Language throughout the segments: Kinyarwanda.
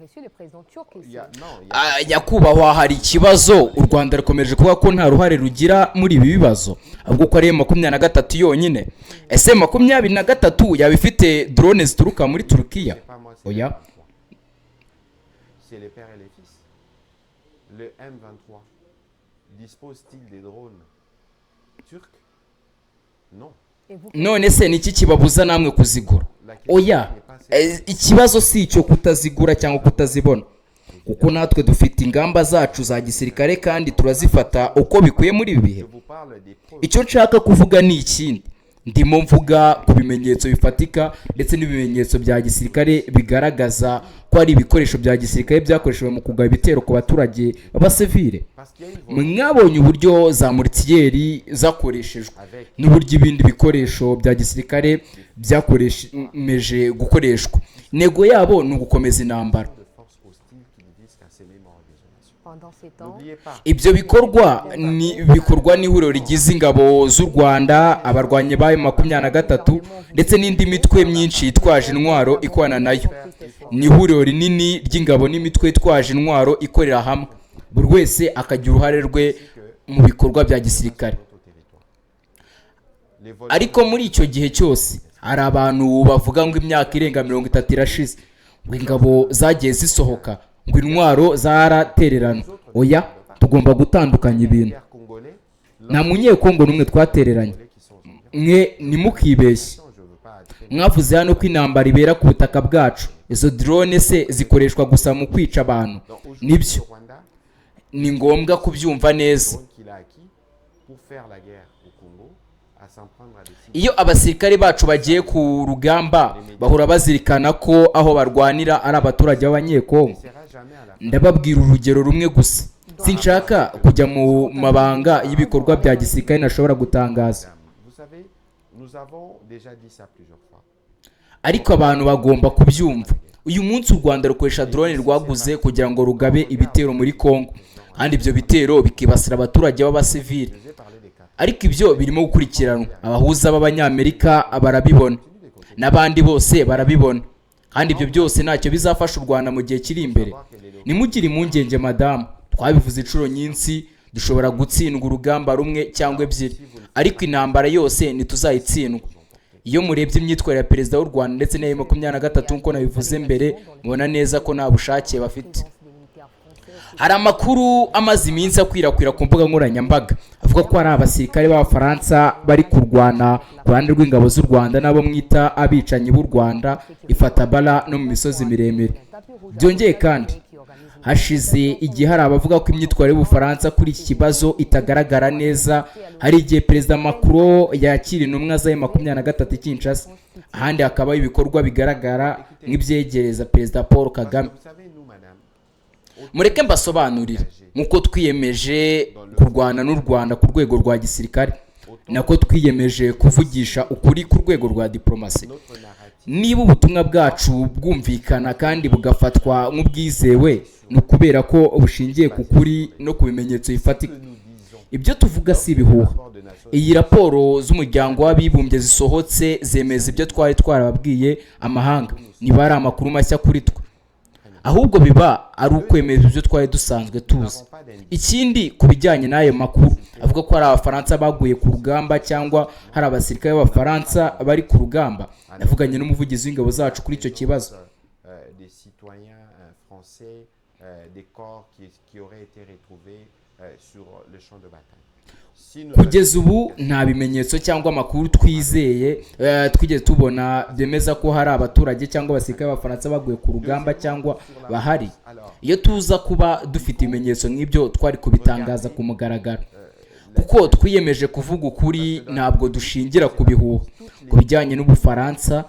Reçu le président turc Il ici. y a, non, il y a Ah, nyakubahwa, hari ikibazo. U Rwanda rukomeje kuvuga ko nta ruhare rugira muri ibi bibazo, ahubwo ko ari 23 yonyine. Ese 23 yaba ifite drone zituruka muri Turukiya? C'est pas moi, c'est Oya. le M23. C'est les pères et les fils. Le M23 dispose-t-il des drones turcs? Non. Et vous, None se ni iki kibabuza namwe kuzigura? La question Oya. n'est pas celle Ikibazo si icyo kutazigura cyangwa kutazibona, kuko natwe dufite ingamba zacu za gisirikare kandi turazifata uko bikwiye muri ibi bihe. Je vous parle des preuves. Icyo nshaka kuvuga ni ikindi. Ndimo mvuga ku bimenyetso bifatika ndetse n'ibimenyetso bya gisirikare bigaragaza ko ari ibikoresho bya gisirikare byakoreshejwe mu kugaba ibitero ku baturage b'abasivile. Parce qu'il y a une volonté Mwabonye uburyo za mortier zakoreshejwe avec n'uburyo ibindi bikoresho bya gisirikare byakoresheje gukoreshwa. Intego yabo ni ugukomeza intambara. de forces hostiles qui ne visent qu'à semer mort et désolation. Pendant ces temps, N'oubliez pas, Ibyo bikorwa ni bikorwa n'ihuriro rigize ingabo z'u Rwanda, abarwanyi ba 23 ndetse n'indi mitwe myinshi yitwaje intwaro ikorana nayo. Ni ihuriro rinini ry'ingabo n'imitwe yitwaje intwaro ikorera hamwe, buri wese akagira uruhare rwe mu bikorwa bya gisirikare. notre territoire. Les voleurs Ariko muri icyo gihe cyose hari abantu bavuga ngo imyaka irenga 30 irashize, ngo ingabo zagiye zisohoka, ngo intwaro zaratereranwa. Oya, tugomba gutandukanya ibintu. Militaires congolais, Nta Munyekongo n'umwe twatereranye. qui sont aux environs. Mwe ntimukibeshye. Je veux pas Mwavuze hano ko intambara ibera ku butaka bwacu. Izo drone se zikoreshwa gusa mu kwica abantu? Donc aujourd'hui, Nibyo. le Rwanda, Ni ngombwa kubyumva neza. drone qu'il a acquis pour faire la guerre au Congo, à s'en prendre à des civils. Iyo abasirikare bacu bagiye ku rugamba, bahora bazirikana ko aho barwanira ari abaturage b'Abanyekongo. Ne sera jamais à la fin. Ndababwira urugero rumwe gusa. Sinshaka kujya mu mabanga y'ibikorwa bya gisirikare ntashobora gutangaza. Vous savez, nous avons déjà dit ça plusieurs fois. Ariko abantu bagomba kubyumva. Uyu munsi u Rwanda rukoresha drone rwaguze kugira ngo rugabe ibitero muri Congo, kandi ibyo bitero bikibasira abaturage b'abasivili. Je vous ai parlé des quatre. Ariko ibyo birimo gukurikiranwa. Abahuza b'Abanyamerika barabibona, n'abandi bose barabibona, kandi ibyo byose ntacyo bizafasha u Rwanda mu gihe kiri imbere. Ntimugire impungenge, madamu. Twabivuze inshuro nyinshi: dushobora gutsindwa urugamba rumwe cyangwa ebyiri, ariko intambara yose ntituzayitsindwa. Iyo murebye imyitwarire ya perezida w'u Rwanda ndetse n'iya 23, nk'uko nabivuze mbere, mubona neza ko nta bushake bafite. Hari amakuru amaze iminsi akwirakwira ku mbuga nkoranyambaga avuga ko hari abasirikare b'Abafaransa bari kurwana ku ruhande rw'ingabo z'u Rwanda n'abo mwita abicanyi b'u Rwanda ifatabara no mu misozi miremire. Byongeye kandi, hashize igihe hari abavuga ko imyitwarire y'Ubufaransa kuri iki kibazo itagaragara neza. Hari igihe Perezida Macron yakira intumwa za 23 i Kinshasa, ahandi hakabaho ibikorwa bigaragara nk'ibyegereza Perezida Paul Kagame. Vous savez, nous, madame, Mureke mbasobanurire. Nk'uko twiyemeje kurwana n'u Rwanda ku rwego rwa gisirikare, nako twiyemeje kuvugisha ukuri ku rwego rwa diplomasi. Notre narrative Niba ubutumwa bwacu bwumvikana kandi bugafatwa nk'ubwizewe, ni ukubera ko bushingiye ku kuri no ku bimenyetso bifatika. Que nous disons, Ibyo tuvuga si ibihuha. rapport de Nations Iyi raporo z'Umuryango w'Abibumbye zisohotse zemeza ibyo twari twarababwiye amahanga. Niba ari amakuru mashya kuri twe, ahubwo biba ari ukwemeza ibyo twari dusanzwe tuzi. Ikindi, ku bijyanye n'ayo makuru avuga ko hari Abafaransa baguye ku rugamba cyangwa hari abasirikare b'Abafaransa bari ku rugamba, navuganye n'umuvugizi w'ingabo zacu kuri icyo kibazo. Des citoyens français, des corps qui auraient été retrouvés sur le champ de bataille. Si nous Kugeza ubu nta bimenyetso cyangwa amakuru twizeye twigeze tubona byemeza ko hari abaturage cyangwa abasirikare b'Abafaransa baguye ku rugamba cyangwa bahari. Alors, Iyo tuza kuba dufite ibimenyetso nk'ibyo, twari kubitangaza ku mugaragaro, kuko twiyemeje kuvuga ukuri, ntabwo dushingira ku bihuha. Ku bijyanye n'Ubufaransa,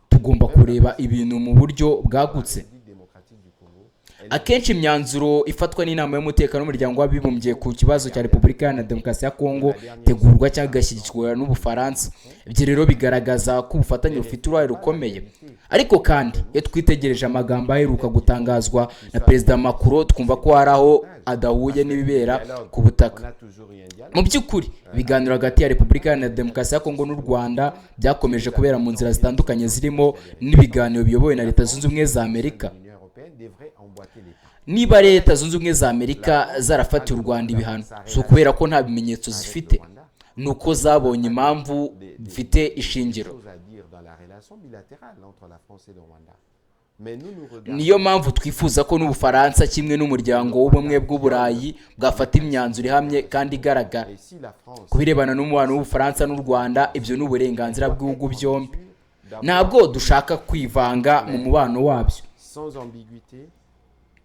tugomba kureba ibintu mu buryo bwagutse. République démocratique du Congo, elle Akenshi imyanzuro ifatwa n'Inama y'Umutekano y'Umuryango w'Abibumbye ku kibazo cya Repubulika Iharanira Demokarasi ya Kongo itegurwa cyangwa igashyigikirwa n'Ubufaransa. Ibyo rero bigaragaza ko ubufatanye bufite uruhare rukomeye. Ariko kandi iyo twitegereje amagambo aheruka gutangazwa na Perezida Macron, twumva ko hari aho adahuye n'ibibera ku butaka. On a toujours eu un dialogue. Mu by'ukuri, ibiganiro hagati ya Repubulika Iharanira Demokarasi ya Kongo n'u Rwanda byakomeje kubera mu nzira zitandukanye, zirimo n'ibiganiro biyobowe na Leta Zunze Ubumwe za Amerika. L'Union européenne devrait emboîter les pas. Niba Leta Zunze Ubumwe za Amerika zarafatiye u Rwanda ibihano, si ukubera ko nta bimenyetso zifite, ni uko zabonye impamvu bifite ishingiro. Choses à dire dans la relation bilatérale entre la France et le Rwanda. Mais nous nous regardons Niyo mpamvu twifuza ko n'Ubufaransa kimwe n'Umuryango w'Ubumwe bw'Uburayi bwafata imyanzuro ihamye kandi igaragara. Et si la France Ku birebana n'umubano w'Ubufaransa n'u Rwanda, ibyo ni uburenganzira bw'ibihugu byombi, ntabwo dushaka kwivanga mu mubano wabyo. Sans ambiguïté,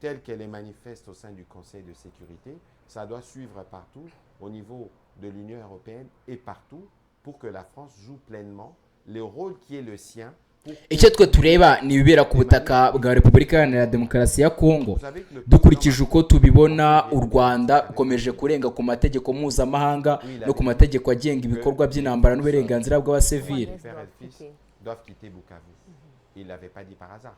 telle qu'elle est manifeste au sein du Conseil de sécurité, ça doit suivre partout, au niveau de l'Union européenne et partout, pour que la France joue pleinement le rôle qui est le sien. Pour Icyo twe tureba ni ibibera ku butaka bwa Repubulika Iharanira Demokarasi ya Kongo. Vous savez que le Dukurikije uko tubibona, u Rwanda rukomeje kurenga ku mategeko mpuzamahanga no ku mategeko agenga ibikorwa by'intambara n'uburenganzira bw'abasivili. Les pères et le fils doivent quitter Bukavu. Il ne l'avait pas dit par hasard.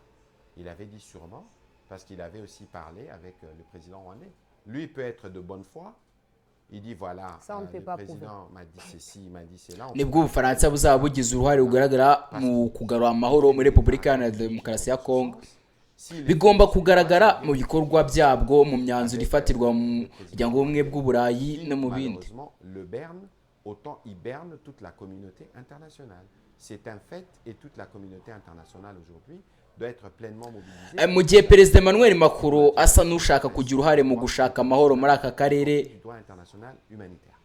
Il avait dit sûrement parce qu'il avait aussi parlé avec le président rwandais. Lui peut être de bonne foi. Il dit voilà, Ça, on ne peut le pas président m'a dit ceci, il m'a dit cela. On Nibwo Ubufaransa buzaba bugize uruhare rugaragara mu kugarura amahoro muri Repubulika Iharanira Demokarasi ya Kongo. Si Bigomba kugaragara mu bikorwa byabwo, mu myanzuro ifatirwa mu Muryango w'Ubumwe bw'Uburayi no mu bindi. Malheureusement, le berne, autant il berne toute la communauté internationale. C'est un fait et toute la communauté internationale aujourd'hui doit être pleinement mobilisée. Mu gihe Perezida Emmanuel Macron asa n'ushaka kugira uruhare mu gushaka amahoro muri aka karere, Du droit international humanitaire.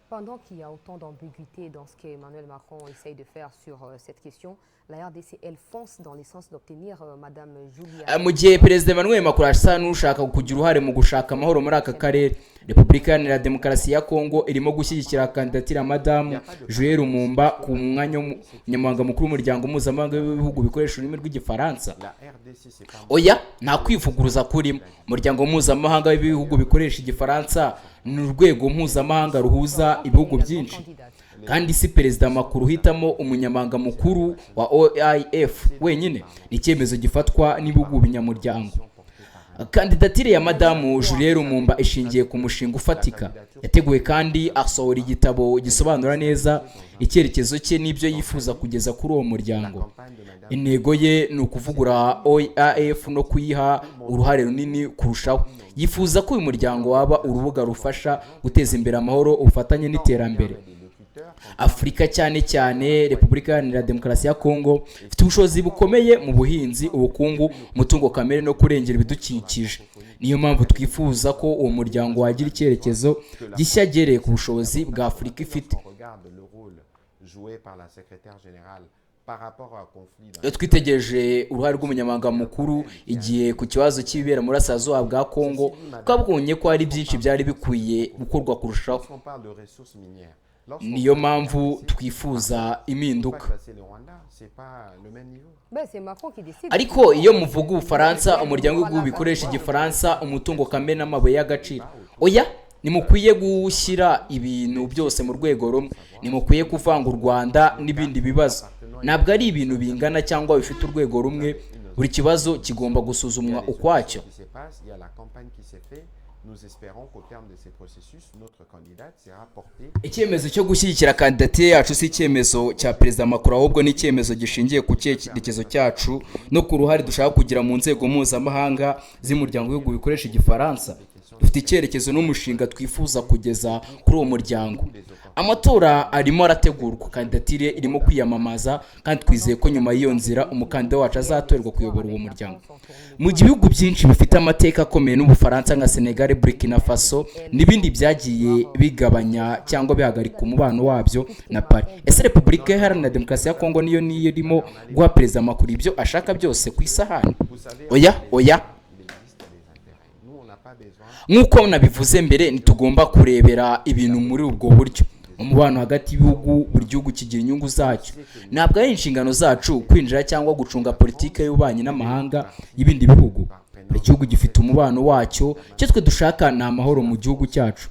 Pendant qu'il y a autant d'ambiguïté dans ce qu'Emmanuel Macron essaye de faire sur cette question, la RDC, elle fonce dans le sens d'obtenir Madame Julia. Mu gihe Perezida Emmanuel Macron asa n'ushaka kugira uruhare mu gushaka amahoro muri aka karere, Repubulika Iharanira Demokarasi ya Kongo irimo gushyigikira kandidatire ya Madamu Julie Lumumba ku mwanya w'umunyamabanga mukuru w'Umuryango Mpuzamahanga w'Ibihugu bikoresha ururimi rw'Igifaransa. La RDC, c'est pas Oya, nta kwivuguruza kurimo. Umuryango Mpuzamahanga w'Ibihugu bikoresha Igifaransa ni urwego mpuzamahanga ruhuza ibihugu byinshi, kandi si Perezida Macron uhitamo umunyamabanga mukuru wa OIF wenyine, ni icyemezo gifatwa n'ibihugu binyamuryango. Kandidatire ya Madamu Julie Lumumba ishingiye ku mushinga ufatika yateguwe, kandi asohora igitabo gisobanura neza icyerekezo cye n'ibyo yifuza kugeza kuri uwo muryango. Campagne de Madame Intego ye ni ukuvugurura OIF no kuyiha uruhare runini kurushaho. Yifuza ko uyu muryango waba urubuga rufasha guteza imbere amahoro, ubufatanye n'iterambere. Des locuteurs Afurika, cyane cyane Repubulika Iharanira Demokarasi ya Kongo, ifite ubushobozi bukomeye mu buhinzi, ubukungu, umutungo kamere no kurengera ibidukikije. Niyo mpamvu twifuza ko uwo muryango wagira icyerekezo gishya gihereye ku bushobozi bwa Afurika ifite. On regarde le rôle joué par la secrétaire générale par rapport à un conflit dans Iyo twitegereje uruhare rw'umunyamabanga mukuru igihe ku kibazo cy'ibibera mu burasirazuba bwa Kongo, twabonye ko hari byinshi byari bikwiye gukorwa kurushaho. Lorsqu'on parle de ressources minières, lorsqu'on Niyo parle de mpamvu RDC, twifuza impinduka. pas classer le Rwanda, c'est pas le même niveau. Ben, c'est Macron qui décide. Ariko iyo muvuga Ubufaransa, Umuryango w'Ibihugu bikoresha Igifaransa, umutungo kamere n'amabuye y'agaciro, oya, ntimukwiye gushyira ibintu byose mu rwego rumwe, ntimukwiye kuvanga u Rwanda n'ibindi bibazo. Ntabwo ari ibintu bingana cyangwa bifite urwego rumwe. Buri kibazo kigomba Il y gusuzumwa a les ukwacyo. solutions qui se passent, il y a la campagne qui s'est faite. Nous espérons qu'au terme de ces processus, notre candidate sera portée Icyemezo cyo gushyigikira kandidatire yacu si icyemezo cya Perezida Macron, ahubwo ni icyemezo gishingiye ku cyerekezo cyacu no ku ruhare dushaka kugira mu nzego mpuzamahanga z'Umuryango w'Ibihugu bikoresha Igifaransa. Dufite icyerekezo n'umushinga twifuza kugeza kuri uwo muryango. Amatora arimo arategurwa, kandidatire irimo kwiyamamaza, kandi twizeye ko nyuma y'iyo nzira umukandida wacu azatorerwa kuyobora uwo muryango. Mu gihe ibihugu byinshi bifite amateka akomeye n'Ubufaransa nka Senegal, Burkina Faso n'ibindi byagiye bigabanya cyangwa bihagarika umubano wabyo na Paris, ese Repubulika Iharanira Demokarasi ya Kongo niyo irimo guha Perezida Macron ibyo ashaka byose ku isahani? Vous savez, Oya, oya. il existe des intérêts. Nous, on n'a pas besoin Nk'uko nabivuze mbere, ntitugomba kurebera ibintu muri ubwo buryo. Umubano hagati y'ibihugu, buri gihugu kigira inyungu zacyo. Ntabwo ari inshingano zacu kwinjira cyangwa gucunga politiki y'ububanyi n'amahanga y'ibindi bihugu. Buri gihugu gifite umubano wacyo. Icyo twe dushaka ni amahoro mu gihugu cyacu.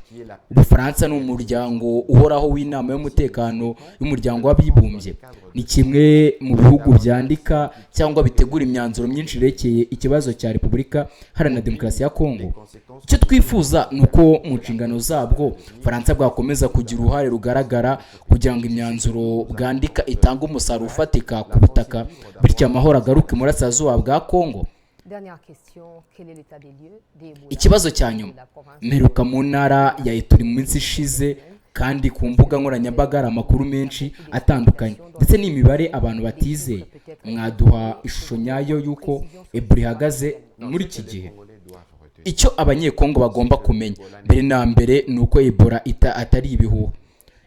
Ubufaransa ni umuryango uhoraho w'Inama y'Umutekano y'Umuryango w'Abibumbye. Ni kimwe mu bihugu byandika cyangwa bitegura imyanzuro myinshi yerekeye ikibazo cya Repubulika Iharanira Demokarasi ya Kongo. Icyo twifuza ni uko mu nshingano zabwo Ubufaransa bwakomeza kugira uruhare rugaragara kugira ngo imyanzuro bwandika itange umusaruro ufatika ku butaka, bityo amahoro agaruke mu burasirazuba bwa Kongo. Dernière question, quel est l'état des lieux d'Ebola Ikibazo cya nyuma: de la province? Mperuka mu ntara ya Ituri mu minsi ishize, kandi ku mbuga nkoranyambaga hari amakuru menshi atandukanye ndetse n'imibare abantu batizeye. Mwaduha ishusho nyayo y'uko Ebola ihagaze muri iki gihe? Congolais doivent retenir. Icyo Abanyekongo bagomba kumenya mbere na mbere ni uko Ebola atari ibihuha,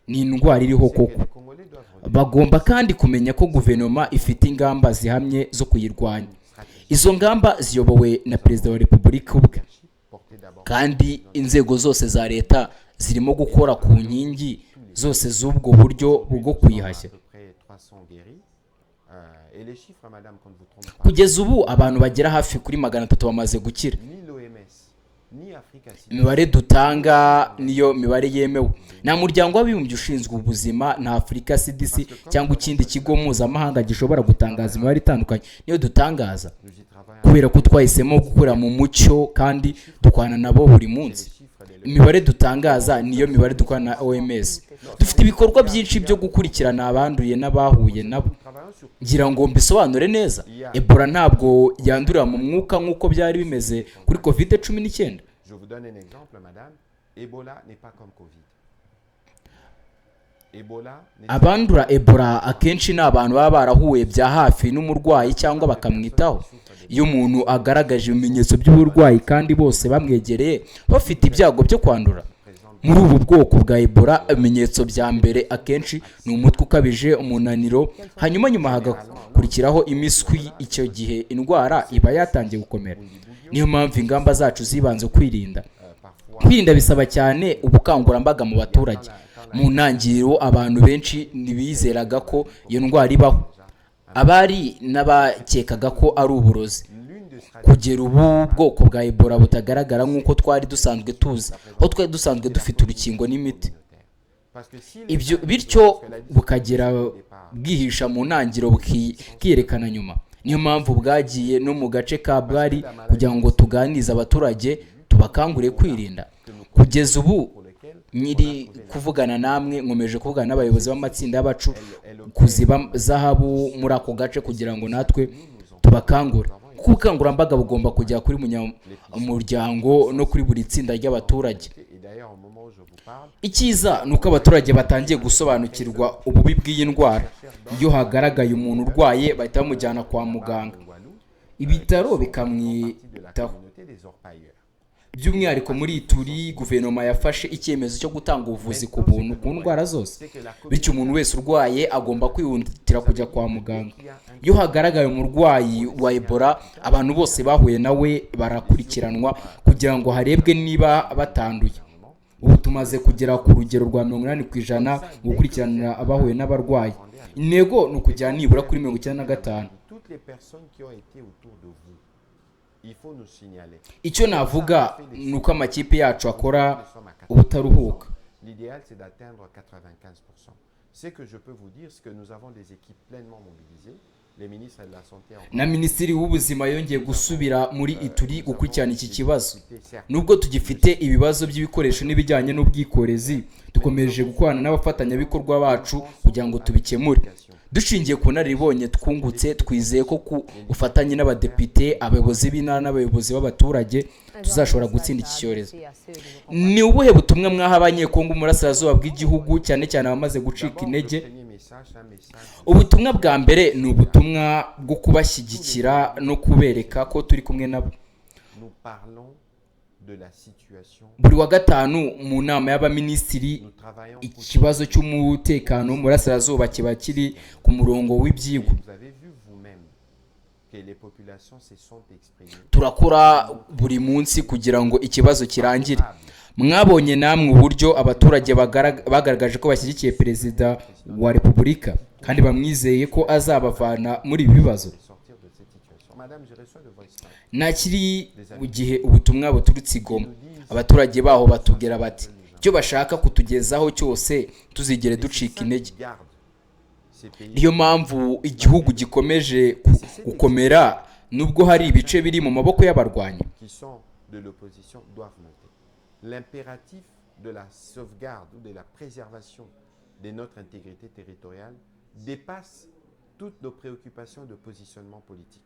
ni indwara iriho Ce que koko. les Congolais doivent retenir, Bagomba kandi kumenya ko guverinoma ifite ingamba zihamye zo kuyirwanya. Izo ngamba ziyobowe na Perezida wa Repubulika ubwe, portée d'abord kandi inzego zose za leta zirimo gukora ku nkingi zose z'ubwo buryo bwo kuyihashya. à peu près 300 guéris. Et les chiffres, madame, qu'on ne vous trompe pas, Kugeza ubu abantu bagera hafi kuri 300 bamaze gukira. ni l'OMS, ni Africa CDC Imibare dutanga niyo mibare yemewe. Nta Muryango w'Abibumbye ushinzwe Ubuzima, nta Afurika CDC cyangwa ikindi kigo mpuzamahanga gishobora gutangaza imibare itandukanye niyo dutangaza, nous y travaillons. kubera ko twahisemo gukora mu mucyo kandi dukorana nabo buri munsi. Les chiffres de Imibare dutangaza niyo mibare dukorana na OMS. Dufite ibikorwa byinshi byo gukurikirana abanduye n'abahuye nabo. Nous travaillons sur Ngira ngo mbisobanure neza: Ebola ntabwo yandurira mu mwuka nk'uko byari bimeze kuri COVID-19. Je vous donne un exemple, madame. Ebola n'est pas comme Covid. Ebola n'est Abandura Ebola akenshi ni abantu baba barahuye bya hafi n'umurwayi cyangwa bakamwitaho. Iyo umuntu agaragaje ibimenyetso by'uburwayi kandi bose bamwegereye bafite ibyago byo kwandura. Muri ubu bwoko bwa Ebola, ibimenyetso bya mbere akenshi ni umutwe ukabije, umunaniro, hanyuma nyuma hagakurikiraho impiswi. Icyo gihe indwara iba yatangiye gukomera. Niyo mpamvu ingamba zacu zibanze kwirinda. Parfois Kwirinda bisaba cyane ubukangurambaga mu baturage. Mu ntangiriro abantu benshi ntibizeraga ko iyo ndwara ibaho, abari n'abakekaga ko ari uburozi. L'une des stratégies Kugera ubu bwoko bwa Ebola butagaragara nk'uko twari dusanzwe tuzi, aho twari dusanzwe dufite urukingo n'imiti. Parce que si Ibyo bityo bukagera bwihisha mu ntangiriro, bukiyerekana nyuma. Niyo mpamvu bwagiye no mu gace ka Bwari kugira ngo tuganirize abaturage, tubakangurire kwirinda. Kugeza ubu pour lequel nyiri kuvugana namwe, nkomeje kuvugana n'abayobozi b'amatsinda y'abacukuzi ba zahabu muri ako gace kugira ngo natwe tubakangure, kuko ubukangurambaga bugomba kujya kuri munyamuryango no kuri buri tsinda ry'abaturage. Et d'ailleurs, au moment où je vous parle, Icyiza ni uko abaturage batangiye gusobanukirwa ububi bw'iyi ndwara. Iyo hagaragaye umuntu urwaye, bahita bamujyana kwa muganga, Walou, ibitaro partie de la bikamwitaho. communauté des orpailleurs. By'umwihariko muri Ituri, guverinoma yafashe icyemezo cyo gutanga ubuvuzi ku buntu ku ndwara zose, bityo umuntu wese urwaye agomba kwihutira kujya kwa muganga. Iyo hagaragaye umurwayi wa Ebola, abantu bose bahuye nawe barakurikiranwa kugira ngo harebwe niba batanduye. Ubu tumaze kugera ku rugero rwa 80% mu gukurikiranira abahuye n'abarwayi. Intego ni ukugera nibura kuri 95. Toutes les personnes qui ont été autour de vous, il faut nous signaler. Icyo navuga ni uko amakipe yacu akora ubutaruhuka. L'idéal, c'est d'atteindre 95%. Ce que je peux vous dire, c'est que nous avons des équipes pleinement mobilisées. Les ministres de la Santé en Na Minisitiri w'Ubuzima yongeye gusubira muri Ituri gukurikirana iki kibazo. Nubwo tugifite ibibazo by'ibikoresho n'ibijyanye n'ubwikorezi, dukomeje gukorana n'abafatanyabikorwa bacu kugira ngo tubikemure. Dushingiye ku bunararibonye twungutse, twizeye ko ku bufatanye n'abadepite, abayobozi b'intara n'abayobozi b'abaturage tuzashobora gutsinda iki cyorezo. Ni ubuhe butumwa mwaha Abanyekongo mu burasirazuba bw'igihugu, cyane cyane abamaze gucika intege? D'abord, le premier message, c'est un message Ubutumwa bwa mbere ni ubutumwa bwo kubashyigikira no kubereka ko turi kumwe nabo. Nous parlons de la situation. Buri wa gatanu mu nama y'abaminisitiri, Nous travaillons pour ikibazo cy'umutekano mu burasirazuba kiba kiri ku murongo w'ibyigwa. Vous avez vu vous-même que les populations se sont exprimées. Turakora buri munsi kugira ngo ikibazo kirangire. Mwabonye namwe uburyo abaturage bagaragaje ko bashyigikiye Perezida wa Repubulika kandi bamwizeye ko azabavana muri ibi bibazo. De sortir de cette situation. Madame, je reçois de voice notes. Nakiri gihe ubutumwa buturutse i Goma. Abaturage baho batubwira bati icyo bashaka kutugezaho cyose, tuzigere ducika intege. Garde ces pays. Niyo mpamvu igihugu gikomeje gukomera nubwo hari ibice biri mu maboko y'abarwanyi. Qui sont de l'opposition doivent monter. L'impératif de la sauvegarde ou de la préservation de notre intégrité territoriale dépasse toutes nos préoccupations de positionnement politique.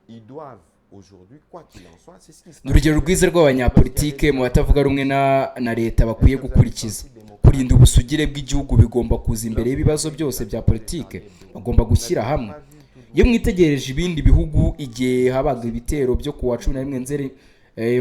Ils doivent Aujourd'hui, quoi qu'il en soit, c'est ce qui se Ni urugero rwiza rw'abanyapolitike mu batavuga rumwe na leta bakwiye gukurikiza. Kurinda ubusugire bw'igihugu bigomba kuza imbere y'ibibazo byose bya politike. Bagomba gushyira hamwe. Iyo mwitegereje ibindi bihugu, igihe habaga ibitero byo ku wa 11 Nzeri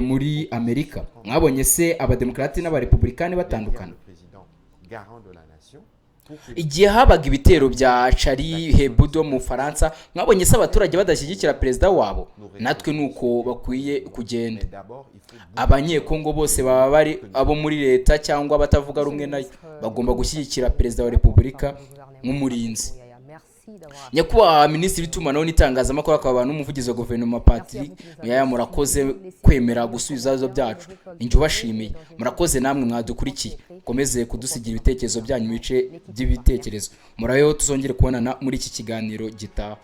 muri Amerika, mwabonye se Abademokarate n'Abarepublikani batandukana? Le président garant de la nation pour que Igihe habaga ibitero bya Charlie Hebdo mu Bufaransa, mwabonye se abaturage badashyigikira perezida wabo? Natwe ni uko bakwiye kugenda. Mais d'abord, il faut Abanyekongo bose, baba bari abo muri leta cyangwa abatavuga rumwe nayo, bagomba gushyigikira Perezida wa Repubulika nk'umurinzi. Merci d'avoir Nyakubahwa Minisitiri w'Itumanaho n'Itangazamakuru akaba n'Umuvugizi wa Guverinoma Patrick Muyaya, murakoze kwemera gusubiza ibibazo byacu. Ninjye ubashimiye. Murakoze namwe mwadukurikiye. Mukomeze kudusigira ibitekerezo byanyu mu bice by'ibitekerezo. Murabeho, tuzongere kubonana muri iki kiganiro gitaha.